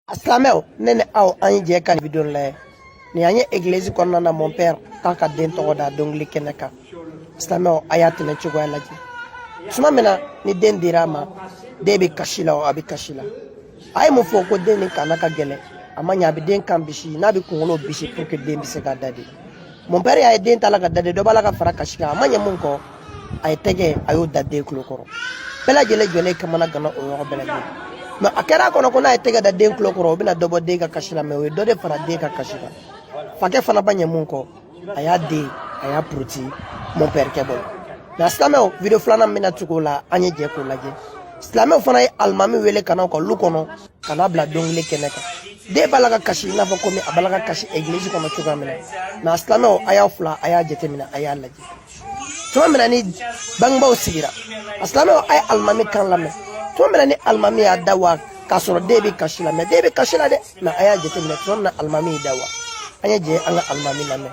A silamɛw, ne ni aw, an ye jɛ ka nin video lajɛ. Nin y'an ye église kɔnɔna na, mon père k'a ka den tɔgɔ da dɔnkili kɛnɛ kan. Silamɛw, a y'a tɛmɛ cogoya lajɛ. Tuma min na ni den dira a ma, den bɛ kasi la, a bɛ kasi la. A ye mun fɔ ko den nin kana ka gɛlɛn a ma ɲɛ, a bɛ den kan bisi n'a bɛ kunkolo bisi pour que den bɛ se ka dade. Mon père y'a ye den t'a la ka dade, dɔ b'a la ka fara kasi kan. A ma ɲɛ mun kɔ, a ye tɛgɛ a y'o da den tulo kɔrɔ. Bɛɛ lajɛlen jɔlen kamana ganna o yɔrɔ bɛɛ lajɛlen. Mais a kɛra a kɔnɔ ko n'a ye tɛgɛ da den tulo kɔrɔ, o bɛna dɔ bɔ den ka kasi la, mais o ye dɔ de fara den ka kasi kan. Fakɛ fana ba ɲɛ mun kɔ, a y'a den a y'a puruti mon père kɛ bolo. Nka silamɛw, video filanan min bɛna tugu o la, an ye jɛ k'o lajɛ. Silamɛw fana ye alimami wele ka na u ka lu kɔnɔ ka n'a bila dɔnkili kɛnɛ kan. Den b'a la ka kasi i n'a fɔ komi a b'a la ka kasi egilizi kɔnɔ cogoya min na. Nka silamɛw, a y'aw fila a y'a jateminɛ, a y'a lajɛ. Tuma min na ni bangebaaw sigira, a silamɛw, a ye alimami kan lamɛn. Tuma min na ni alimami y'a da wa k'a sɔrɔ den bɛ kasi la, mais den bɛ kasi la dɛ, mais a y'a jateminɛ tuma min na alimami y'i da wa. An ye jɛ an ka alimami lamɛn.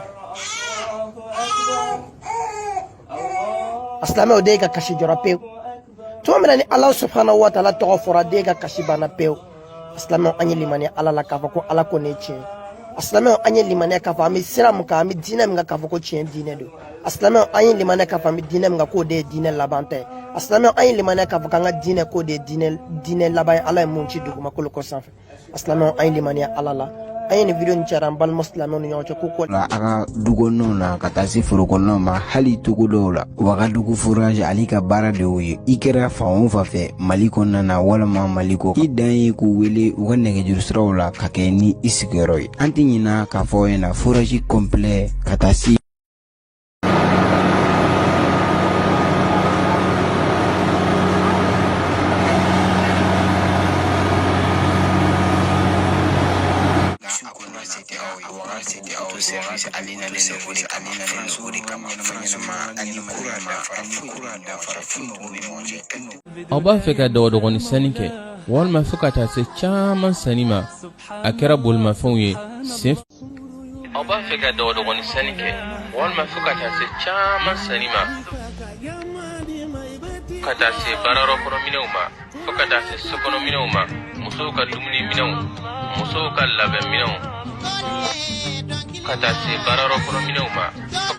A silamɛw, den ka kasi jɔra pewu. Tuma min na ni Ala subhanahu wa taala tɔgɔ fɔra, den ka kasi banna pewu. A silamɛw, an ye limaniya Ala la k'a fɔ ko Ala ko nin ye tiɲɛ. A silamɛw, an ye limaniya k'a fɔ an bɛ sira min kan, an bɛ diinɛ min kan, k'a fɔ ko tiɲɛ diinɛ don. A silamɛw, an ye limaniya k'a fɔ an bɛ diinɛ min kan, k'o de ye diinɛ laban ta ye. A silamɛw, an ye limaniya k'a fɔ k'an ka diinɛ, k'o de ye diinɛ laban ye Ala ye mun ci dugumakolo kɔ sanfɛ. A silamɛw, an ye limaniya Ala la. An ye nin video nin cari an balima silamɛw ni ɲɔgɔn cɛ ko la a ka du kɔnɔnaw na ka taa se foro kɔnɔnaw ma, hali togodaw la. Wagadugu forage, ale ka baara de y'o ye. I kɛra fan o fan fɛ Mali kɔnɔna na walima Mali kɔ, i dan ye k'u wele u ka nɛgɛjuru siraw la ka kɛ ni i sigiyɔrɔ ye. An tɛ ɲina k'a fɔ aw ɲɛna, forage complet ka taa se Aw b'a fɛ ka dɔgɔdɔgɔnin sanni kɛ walima fo ka taa se caman sanni ma, a kɛra bolimafɛnw ye sen. Aw b'a fɛ ka dɔgɔdɔgɔnin sanni kɛ walima fo ka taa se caman sanni ma, ka taa se baarayɔrɔ kɔnɔminɛnw ma, fo ka taa se sokɔnɔminɛnw ma, musow ka dumuniminɛnw, musow ka labɛnminɛnw, ka taa se baarayɔrɔ kɔnɔminɛnw ma, fo